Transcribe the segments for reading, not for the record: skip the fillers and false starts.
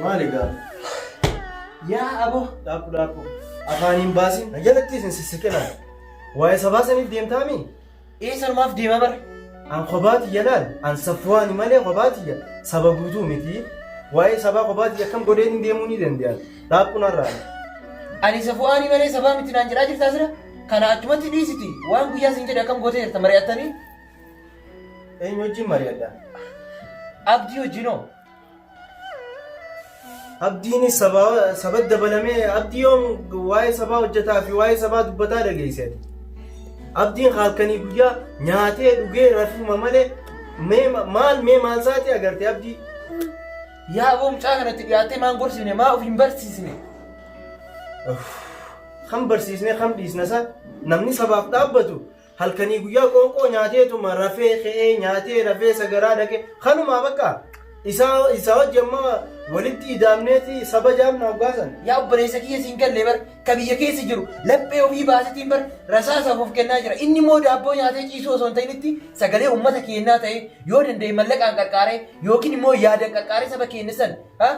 Maali gaa? Yaa aboo. Dhaabbu dhaabbu. Afaan hin baasin. Na jalatti isin sissiqinaa. Waa'ee sabaa saniif deemtaami? Ee sanumaaf deemaa bara. An kophaa tiyya laal. An safwaani malee kophaa tiyya saba guutuu miti. Waa'ee sabaa kophaa tiyya akkam godheetiin deemuu ni danda'an. Dhaabbu narraa. Ani safu'aanii malee sabaa miti naan jedhaa jirtaa sira? Kana achumatti dhiisiti. Waan guyyaa siin jedhe akkam gootee jirta mari'attanii? Eenyu wajjin mari'adha? Abdii wajjinoo? Abdiinis saba saba dabalamee abdii yoom waa'ee sabaa hojjetaa fi waa'ee sabaa dubbataa dhageesse ati. Abdiin halkanii guyyaa nyaatee dhugee rafuuma malee mee maal mee maal isaati agarte abdii. Yaa aboo mucaa kanatti dhiyaattee maan gorsine maa of hin barsiisne? Kam barsiisnee kam dhiisna isa namni sabaaf dhaabbatu Halkanii guyyaa qoonqoo nyaateetuma rafee ka'ee nyaatee rafee sagaraa dhaqee kanumaa bakka isaa isaa wajji amma walitti idaamneeti saba jaamna hoggaasan. Yaa obboleessa kiyya siin galle bar ka biyya keessa jiru laphee ofii baasetiin bar rasaasaaf of kennaa jira. Inni immoo daabboo nyaatee ciisuu osoo hin ta'initti sagalee uummata keennaa ta'ee yoo danda'e mallaqaan qarqaaree yookiin immoo yaadan qarqaaree saba keenya san ha,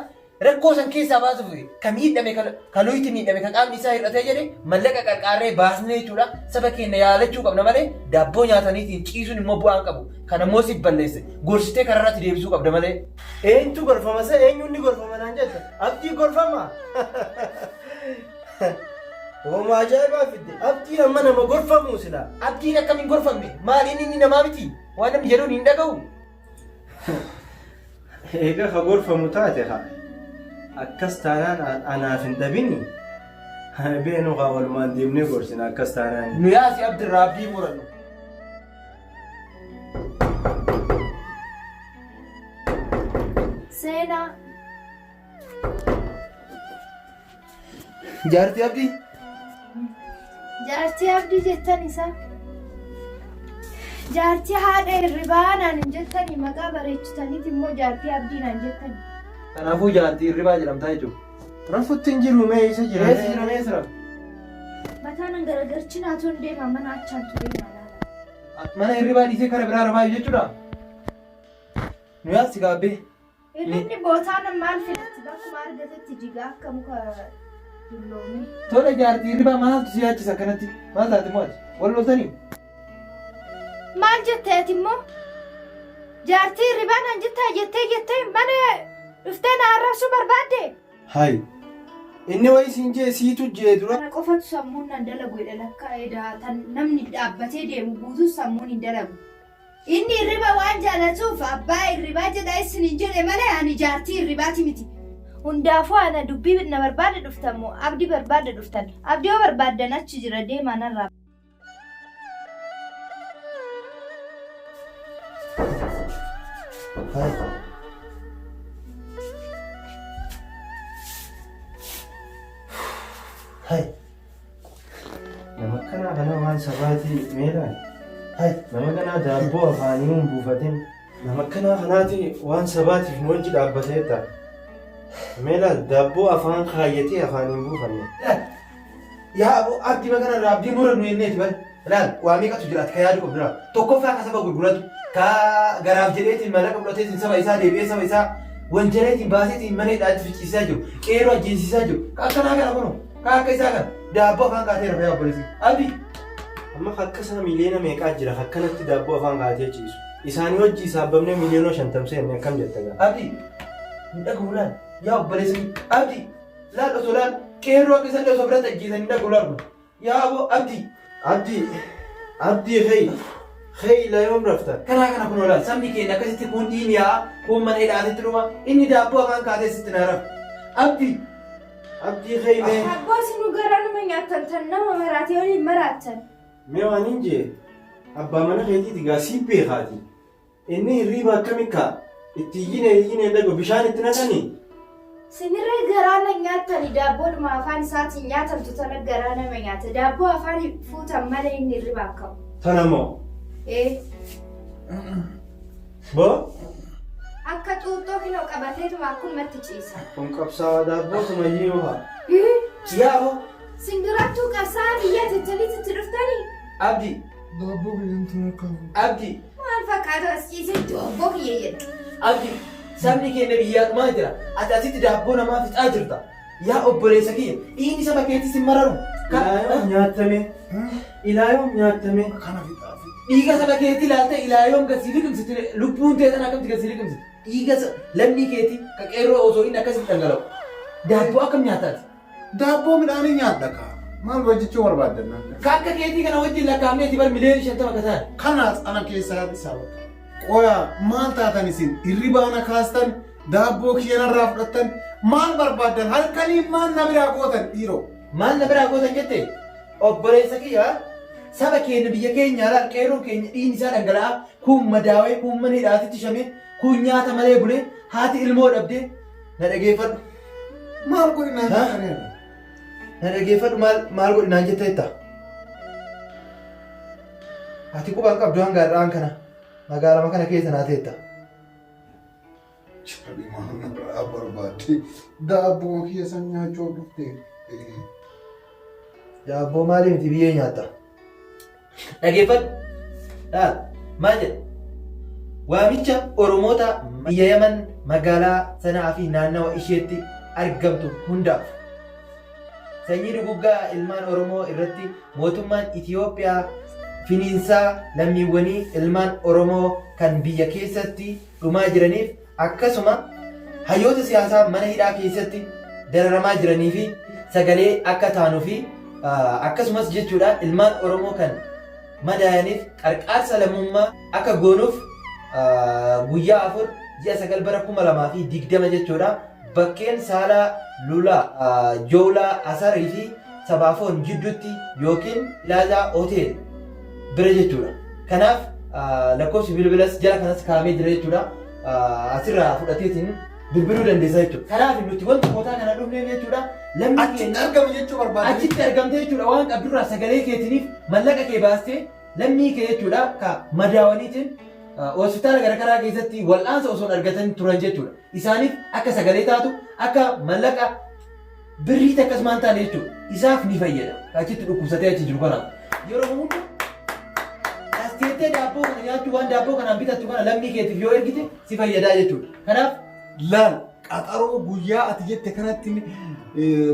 Rakkoo san keessaa baasuuf ka miidhame ka luyti miidhame ka qaamni isaa hir'atee jedhe mallaqa qarqaarree baasnee jechuudha saba keenya yaalachuu qabna malee daabboo nyaataniitiin ciisuun immoo bu'aa hin qabu. Kana immoo siif balleesse gorsitee karaa irratti deebisuu qabda malee. Eenyutu gorfama sa eenyuun ni gorfama naan jetta abdii gorfama. Hooma ajaa'ibaa fidde abdiin amma nama gorfamuu silaa. Abdiin akkam hin gorfamne maaliin inni namaa miti waan namni jedhuun hin dhaga'u. Eega ka gorfamu taate ka akkas taanaan anaaf hin dhabini beenu kaa walumaan deemnee gorsina akkas taanaan. Nu yaasi abdirraa abdii murannu. Seenaa. Jaartii Abdii. Jaartii Abdii jettan isaa. Jaartii haadha hirribaa naan hin jettani maqaa bareechitaniiti immoo jaartii Abdii naan jettani. Kanaafuu jaartii hirribaa jedhamtaa jechuudha. Rafutti hin jiru mee isa jira. Eessa jira mee jira? Mataa nan garagarchinaa tun deema mana achaan ture malaala. Mana hirribaa dhiisee kara biraa rafaa jechuudha. Nu yaasi gaabbee. Hirribni bootaan maal filatti bakkuma argatetti jiga akka muka dulloomee. Tole jaartii hirribaa maaltu si yaachisa akkanatti? Maal taate moo ati? Wal loltanii? Maal jette ati immoo? Jaartii hirribaa naan jettaa jettee jettee mana dhuftee na arrabsuu barbaadde? Hay. Inni wayi siin jee siitu jee dura. Kana qofatu sammuun nan dalagu jedha lakkaa edaa tan namni dhaabbatee deemu guutuun sammuun hin dalagu. Inni hirriba waan jaalatuuf abbaa hirribaa jedha isiniin jedhe malee ani jaartii hirribaati miti. Hundaafuu ana dubbii na barbaada dhuftan moo abdii barbaada dhuftan? Abdii yoo barbaaddan achi jira deemaa narraa. Hay. Hay. Nama akkanaa kana waan sabaatii meelaan. Hay nama kanaa daabboo afaanii hin buufatin. Nama akkanaa kanaati waan sabaatiif nu wajji dhaabbateetta. Meelaan daabboo afaan kaayyatee afaan hin buufanne. Yaa aboo abdii magana irraa abdii murannu jenneeti bar. Laal waa meeqatu jira ati ka yaadu qabdu laal. Tokkoffaa ka saba gurguratu ka garaaf jedheetiin mallaqa fudhateetiin saba isaa deebi'ee saba isaa wanjaleetiin baaseetiin mana hidhaatti ficciisaa jiru qeeroo ajjeesiisaa jiru ka akkanaa kana kunoo. Ka akka isaa kana daabboo afaan kaatee rafa yaa obboleessi. Abdi. Amma ka akka isaa miiliyoona meeqaa jira ka akkanatti daabboo afaan kaatee ciisu. Isaanii wajji hisaabbamnee miiliyoona 50 seenne akkam jetta gaa. Abdi. Hin dhagahu laal. Yaa obboleessi. Abdi. Laal osoo laal. Qeerroo akka isallee osoo biratti ajjeesan hin dhagahu laal kun. Yaa aboo Abdi. Abdi. Abdii hey. Hey la yoom rafta? Karaa kana kunoo laal sabni keenya akkasitti kuun dhiigni yaa'a kuun mana hidhaatitti dhuma inni daabboo afaan kaatee sitti naa rafa. Abdi. Abdii kee mee. Abboo isinuu garaa nama nyaattan tan nama maraatee waliin maraattan. Mee waan hin jee abbaa mana keetiiti gaa sii beekaati. Inni hirriiba akkami kaa itti iyyine iyyine hin dhaga'u bishaan itti naqanii. Sinirree garaa na nyaattani daabboodhuma afaan isaatiin nyaatamtu tana garaa nama nyaata. Daabboo afaan fuutan malee inni hirribaan ka'u. Tana moo? Ee. Boo? Akka xuuxxoo kinoo qabateetuma akkumatti ciisa. Kun qabsaa'aa daabboo sumayyii yoo haa. Yaa aboo. Sin durattuu qabsaa'aa biyyaa jettaniit itti dhuftanii? Abdi. Daabboo biyyan tana kaa'u. Abdi. Maal fakkaatu as ciisee iyye jedha. Abdi, sabni keenya biyyaa dhumaa jira. Ati asitti daabboo namaa fixaa jirta. Yaa obboleessa kiyya, dhiigni saba keetis hin mararu. Ilaa yoom nyaattame? Ilaa yoom nyaattame? Kana fixaa fixa. Dhiiga saba keetii ilaaltee ilaa yoom gad sii liqimsiti? Lubbuun tee tana akkamitti gad sii liqimsiti? Dhiiga lammii keetii ka qeerroo osoo inni akkasitti dhangala'u. Daabboo akkam nyaatta ati? Daabboo midhaanii nyaadha kaa. Maal hojjechuu barbaaddan naan? Ka akka keetii kana wajjin lakkaa'amneeti bar miliyoona 50 ka ta'an. Kanaas ana keessaa isaa bakka. Qoya maal taatan isin hirribaa na kaastan daabboo kiyya narraa fudhattan maal barbaaddan halkaniin maal na biraa gootan dhiiroo. Maal na biraa gootan jette obboleessa kiyya saba keenya biyya keenya laal qeerroon keenya dhiigni isaa dhangala'aa kuun madaawee kuun mana hidhaatitti shamee kuun nyaata malee bulee haati ilmoo dhabdee na dhageeffadhu. Maal godhi naan Ha? jettanii? Na dhageeffadhu maal maal godhi naan jetteetta. Ati quba hin qabdu hanga har'aan kana magaalama kana keessa naa teetta. Chabi maal na biraa barbaadde daabboo kiyya san nyaachuu dhufte. Daabboo maalii miti biyyee nyaatta. Dhageeffadhu. Laal maal jedha? Waamicha Oromoota biyya Yaman magaalaa Sana'aa fi naannawa isheetti argamtu hundaaf. Sanyii duguggaa ilmaan Oromoo irratti mootummaan Itiyoophiyaa finiinsaa lammiiwwanii ilmaan Oromoo kan biyya keessatti dhumaa jiraniif akkasuma hayyoota siyaasaa mana hidhaa keessatti dararamaa jiranii fi sagalee akka taanuu fi akkasumas jechuudha ilmaan Oromoo kan madaayaniif qarqaarsa lammummaa akka goonuuf guyyaa 4 ji'a 9 bara 2020 jechuudha bakkeen Saalaa Lulaa, Joowlaa Asarii fi Sabaafoon jidduutti yookiin Pilaazaa Hotel bira jechuudha. Kanaaf lakkoofsi bilbilas jala kanas kaa'amee jira jechuudha. Asirraa fudhateetiin bilbiluu dandeessa jechuudha. Kanaaf nuti wanti mootaa kana dhufneef jechuudha. Lammii Achitti keenya argame jechuu barbaadde. achitti argamtee jechuudha waan qabdurraa sagalee keetiniif mallaqa kee baastee lammii kee jechuudha ka madaawaniitiin hospitaala garagaraa keessatti wal'aansa osoo hin argatan turan jechuudha. Isaaniif akka sagalee taatu akka mallaqa birrii takkas maan taane jechuudha. Isaaf ni fayyada. Achitti dhukkubsatee achi jiru kanaaf. Yeroo hunda as teettee daabboo kana nyaachuu waan daabboo kanaan bitattu kana lammii keetiif yoo ergite si fayyadaa jechuudha. Kanaaf Laal qaxaroo guyyaa ati jette kanatti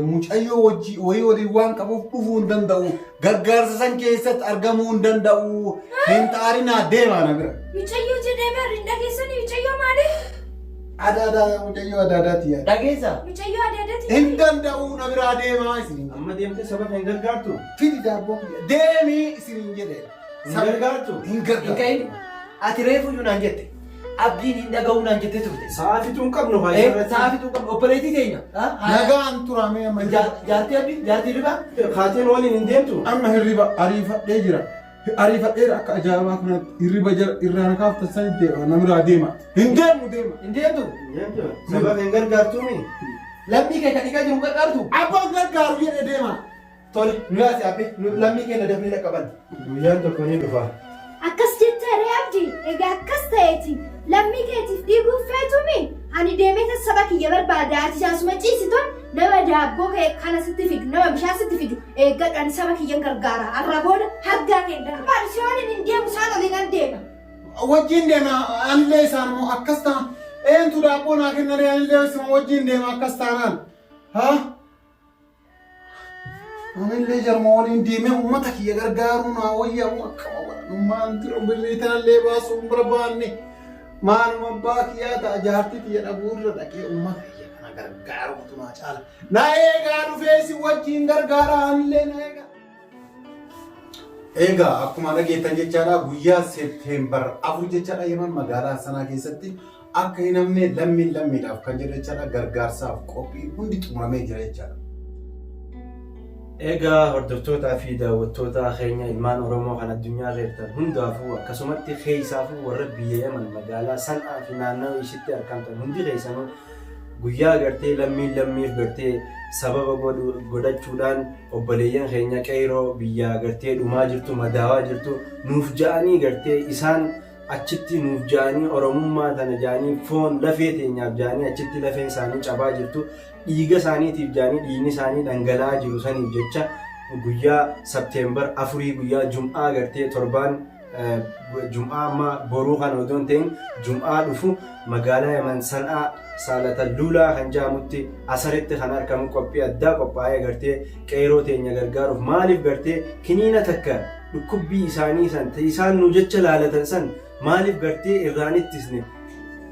mucayyoo wajji wayii waliin waan qabuuf dhufuu hin danda'u. Gargaarsa san keessatti argamuu hin danda'u. Hin xaarinaa deemaa na bira. Mucayyoo jedhee barri hin dhageessanii mucayyoo maali? Adaadaa mucayyoo adaadaati yaada. Dhageessaa? Mucayyoo adaadaati. Hin danda'u na biraa deemaa isiniin jedhe. Amma deemtee saba kan hin gargaartu? Fidi daabboo kiyya. Deemii isiniin jedhe. Hin gargaartu? Hin Hin gargaaru. ka'in. Ati reefu iyyuu naan jette. Abdiin hin dhaga'uu naan jettee turte. Sa'aa fixuu hin qabnu haa irratti. Sa'aa fixuu qabnu obboleettii teenya. Nagaan turamee amma Jaartii abdii jaartii ribaa. Kaateen waliin hin deemtu. Amma hirriba ariifadhee jira. Ariifadheera akka ajaa'ibaa kanatti hirriba jala irraa na kaaftan san deema na biraa deema. Hin deemu deema. Hin deemtu. Hin deemtu. Sababa hin gargaartuumi. Lammii kee kan dhiqaa jiru gargaartu. Abbaan gargaaru jedhe deema. Tole nu yaasi abbe nu lammii keenya dafnee dhaqqaban. Guyyaan tokko ni dhufa. Akkas jettee ree Abdi? Egaa akkas ta'eeti lammii keetiif dhiiguuf feetumi? Ani deemeetan saba kiyya barbaada ati jaasuma ciisitoon nama daabboo kee kana sitti fidu nama bishaan sitti fidu eeggadhu ani saba kiyyan gargaara arra booda hargaa kee hin barbaadu si waliin hin deemu isaan waliinan deema. Wajjin deema anillee isaan immoo akkas ta'a. Eentu daabboo naa kennaree anillee isuma wajjin deema akkas taanaan. Haa? Anillee jarma waliin deemee uummata kiyya gargaaruu naa wayya akkama godhanummaan dura birrii tanallee baasuu hin barbaanne maaluma abbaa kiyyaa ta'a jaartii tiyya dhabuu irra dhaqee uummata kiyya kana gargaaruutu naa caala. Na eegaa dhufee si wajjin gargaara anillee na eegaa. Egaa akkuma dhageettan jechaadha guyyaa Seepteembar 4 jechaadha Yemen magaalaa sanaa keessatti akka hin hafne lammiin lammiidhaaf kan jedhu jechaadha gargaarsaaf qophiin hundi xumuramee jira jechaadha. Egaa hordoftootaa fi daawwattoota keenya ilmaan Oromoo kan addunyaa irra jirtan hundaafuu akkasumatti keessaafuu warra biyya Yaman magaalaa San'aa fi naannawa ishitti argamtan hundi keessanuu guyyaa gartee lammiin lammiif gartee sababa godhachuudhaan obboleeyyan keenya qeeyroo biyyaa gartee dhumaa jirtu madaawaa jirtu nuuf ja'anii gartee isaan achitti nuuf ja'anii Oromummaa tana ja'anii foon lafee teenyaaf ja'anii achitti lafeen isaanii cabaa jirtu dhiiga isaaniitiif ja'anii dhiigni isaanii dhangala'aa jiru saniif jecha guyyaa September afurii guyyaa Jum'aa gartee torbaan Jum'aa amma boruu kana odoo hin ta'in Jum'aa dhufu magaalaa Yaman San'aa Saalata Luulaa kan jedhamutti Asaritti kan argamu qophii addaa qophaa'ee gartee qeeroo teenya gargaaruuf maaliif gartee kiniina takka dhukkubbii isaanii san ta isaan nu jecha laalatan san maaliif gartee irraan ittisne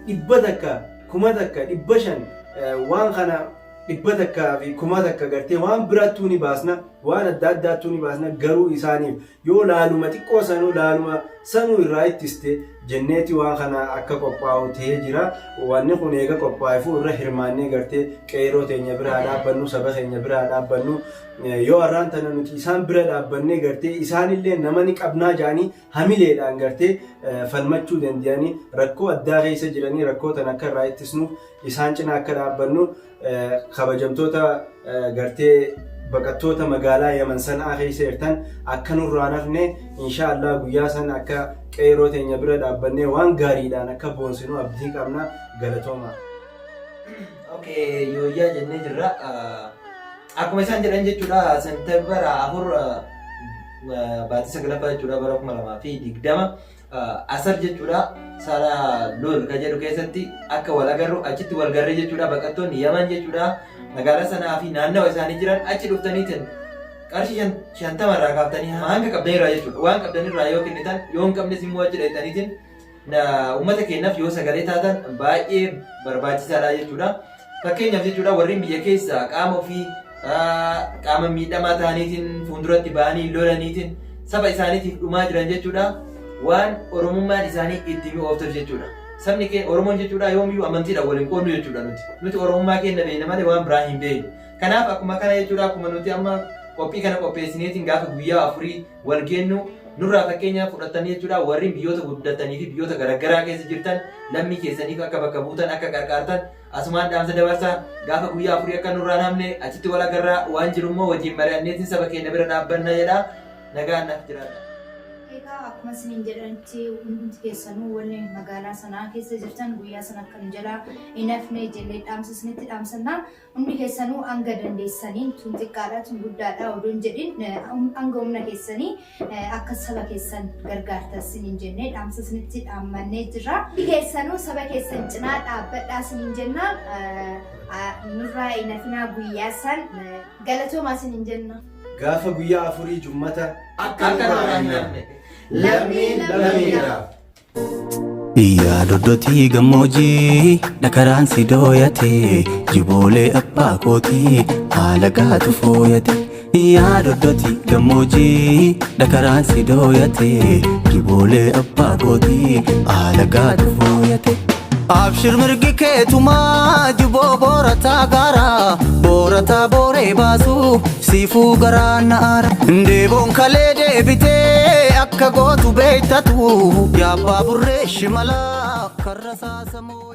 100 1000 500 waan kana 100 fi 1000 gartee waan biraattuu ni baasna waan adda addaattuu ni baasna garuu isaaniif yoo laaluma xiqqoo sanuu laaluma sanuu irraa ittiste jenneeti waan kana akka qophaa'u tahee jira. Wanni kun eega qophaa'eefuu irra hirmaannee gartee qeeroo teenya bira haa dhaabbannu, saba keenya bira haa dhaabbannu. Yoo har'aan tana nuti isaan bira dhaabbannee gartee isaanillee nama ni qabnaa jedhanii hamileedhaan gartee falmachuu danda'anii rakkoo addaa keessa jiranii rakkoo tana akka irraa ittisnuuf isaan cina akka dhaabbannu kabajamtoota gartee baqattoota magaalaa Yaman San'aa keessa jirtan akka nurraa nafne insha Allah guyyaa san akka qeeroo teenya bira dhaabbannee waan gaariidhaan akka boonsinu abdii qabna galatooma. Okay, yooyyaa jennee jirra. Akkuma isaan jedhan jechuudha September 4 baatii saglaffaa jechuudha bara 2020 Asar jechuudha Sara Lol ka jedhu keessatti akka wal agarru achitti wal garree jechuudha baqattoonni Yaman jechuudha magaalaa sanaa fi naannawa isaanii jiran achi dhuftaniitiin qarshii 50 irraa kaaftanii hanga qabdanirraa jechuudha waan qabdanirraa yoo kennitan yoo hin qabnes immoo achi dhaqxaniitiin uummata keenyaaf yoo sagalee taatan baay'ee barbaachisaadha jechuudha. Fakkeenyaaf jechuudha warreen biyya keessa qaama ofii qaama miidhamaa ta'aniitiin fuulduratti ba'anii lolaniitiin saba isaaniitiif dhumaa jiran jechuudha. Waan Oromummaan isaanii itti mi'oofteef jechuudha. Sabni keenya Oromoon jechuudha yoomiyyuu amantiidhaan waliin qoodnu jechuudha nuti. Nuti Oromummaa keenya beekna malee waan biraa hin beeknu. Kanaaf akkuma kana jechuudha akkuma nuti amma qophii kana qopheessineetiin gaafa guyyaa afurii wal geennu nurraa fakkeenya fudhattanii jechuudha warreen biyyoota guddatanii fi biyyoota garaagaraa keessa jirtan lammii keessaniif akka bakka buutan akka qarqaartan asumaan dhaamsa dabarsa gaafa guyyaa afurii akka nurraa hin hafne achitti wal agarraa waan jiru immoo wajjin mari'anneetiin saba keenya bira dhaabbanna jedha nagaan naaf jiraadha. Egaa akkuma isiniin jedhanitti hundumti keessanuu wanni magaalaa sanaa keessa jirtan guyyaa sana akka nu jalaa hin hafne jennee dhaamsa isinitti dhaamsanna. Hundi keessanuu hanga dandeessaniin tun xiqqaadha tun guddaadha odoo hin jedhin hanga humna keessanii akka saba keessan gargaartan isiniin jennee dhaamsa isinitti dhaammannee jirra. Hundi keessanuu saba keessan cinaa dhaabbadhaa isiniin jenna. Nurraa hin hafinaa guyyaa san galatoomaa isiniin jenna. Gaafa guyyaa afurii jummata Akka nurraa hin hafne. Lammiin lammiidhaaf. Yaa doddotii gammoojii dhakaraan si dooyate jiboolee abbaa kootii haala gaatu fooyate. Yaa doddotii gammoojii dhakaraan si dooyate jiboolee abbaa kootii haala gaatu fooyate. Abshir mirgi keetumaa jiboo boorataa gaara boorataa booree baasuu siifuu garaa na aara. Deeboon kalee deebitee akka gootu beektatu yaabbaa burree shimalaa karra saasamoo.